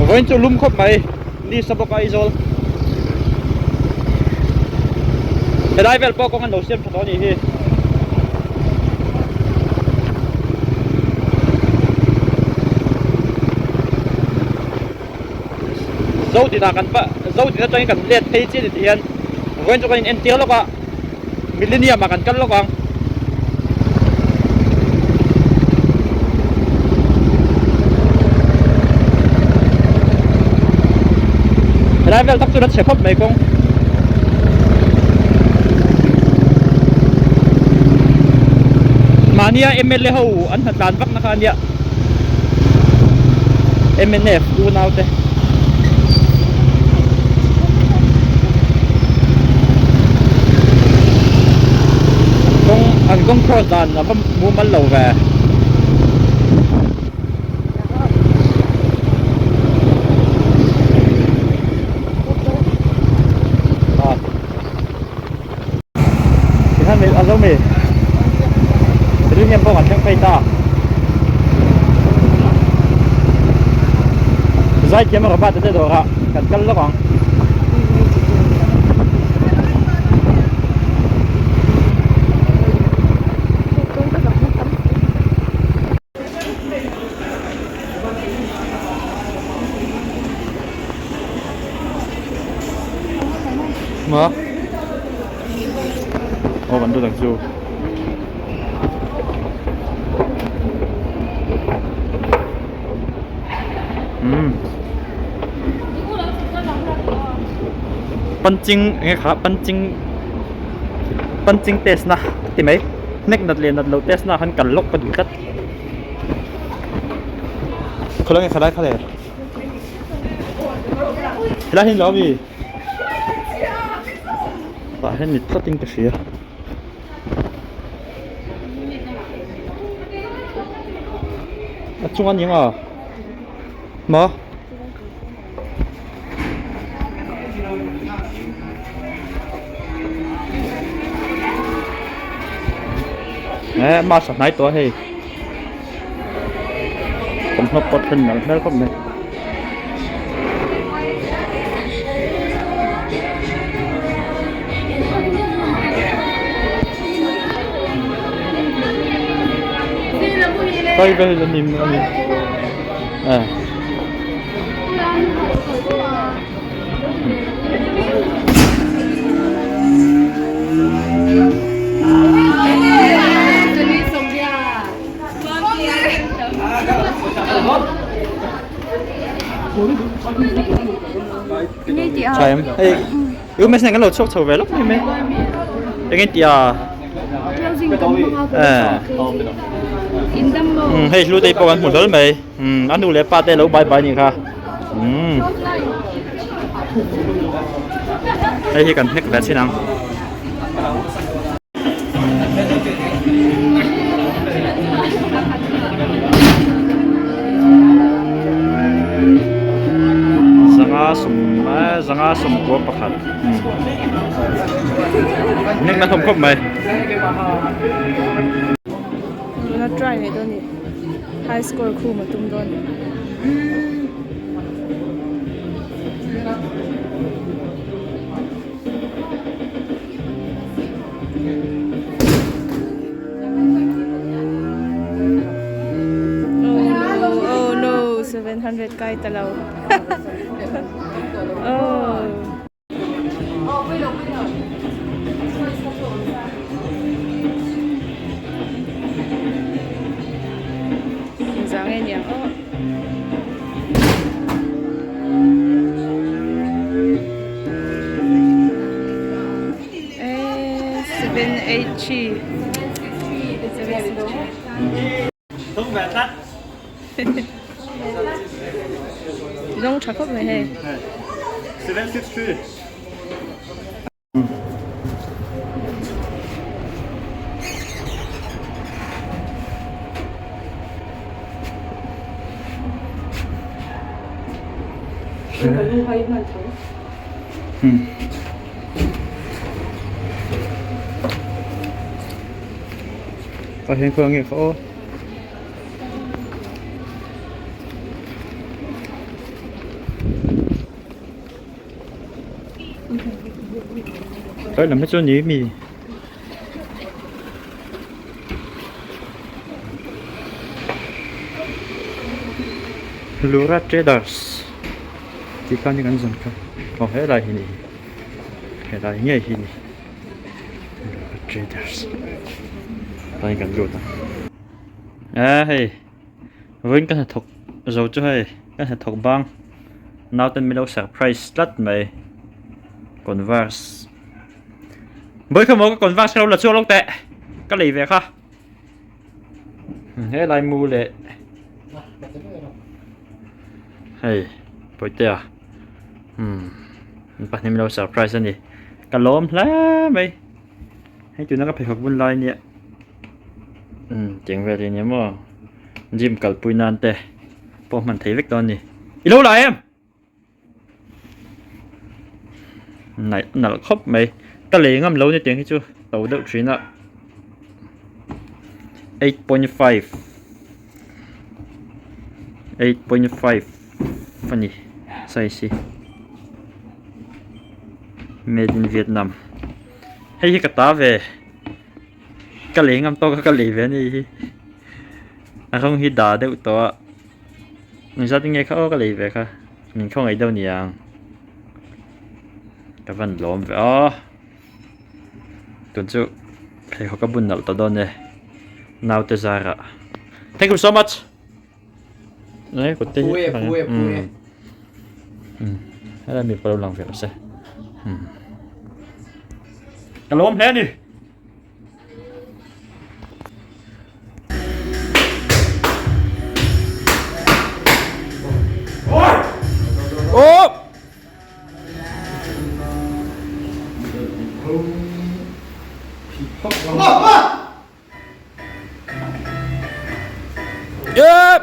Vawiin chu lum khawp mai ni sa bawk a Aizawl. Helai vel pawh kawng an lo siam tha tawh a nih hi. Zodinah kan va Zodin atangin kan let phei chiah ni tih hian vawiin chu kan in entir lawk a Millennium ah kan kal lawk ang. Helai vel tak chu la chhe khawp mai kawng. Mahnia mla ho an hnatlan vak na kha a nia. Mnf unau te. Kawng an kawng cross dan a va mumal lo ve. Tikhan a zo mi Millennium pawh kan thleng phei ta. Zaithiam a Robert te dawrah kan kal lawk ang. Maw? Aw kan dawt ang chu. Umm. Punching enge kha punching punching test na ti mai hnek nat leh nat loh test na khan kal lawk ka duh tlat. Khawlai nge khalai kha le. Helai hi ni lo ami? Tah hian ni tlat in ka hria. A chung a ni ang a? Maw? Eh mask a hnai tawh a hei. Thawmhnaw pawh then nalh hmel khawp mai. Kai vel a ni a ni eh. Chai em hei u message kan lo chhuak chho ve lawk mai mai eng nge tia hei hlu te pawh kan hmu hlawl mai a nu leh pa te lo bai bai a nih kha hei hi kan hnek ve chin ang. Zanga sawm zanga sawmkua pakhat nek na hlawm khawp mai. Tuna try leh dawn ni high score khum a tum dawn. Oh no, oh no, 700 kai ta lo. Oh. Zang nge niang aw. 783 Rawng tha khawp mai hei. 763 Tah hian khawi ang nge kha aw. Tlai lam hi chu ni mi. Lura Traders tih kha ni kan zawn kha aw helai hi ni helai ngei hi ni Lura Traders tlai kan lut a a hei vawiin ka hnathawk zo chu hei ka hnathawk bang naute min lo surprise tlat mai converse. Bawi kha maw ka converse ka lo la chhuak lawk teh ka lei ve kha helai mu leh hei Bawitea umm an pahnih min lo surprise a ni ka lawm hle mai hei tuna ka pheikhawk bun lai nia umm tiang vel hi ania maw gym kalpui nan te pawh hman thei vek dawn a ni i lo la em. Naih nalh khawp mai ka lei ngam lo ni tiang hi chu to deuh thin a 8.5 8.5 a ni size hi made in Vietnam hei hi ka ta ve ka lei ngam tawk a ka lei ve a ni hi a rawng hi dah deuh tawh a. Engzat nge kha aw ka lei ve kha min khawngaih deuh niang ka van lawm ve aw tun chu pheikhawk a bun nalh ta dawn e naute zarah thank you so much e kut te hi umm helai mi pawh lo lang ve rawh se umm ka lawm hle a ni. Yep.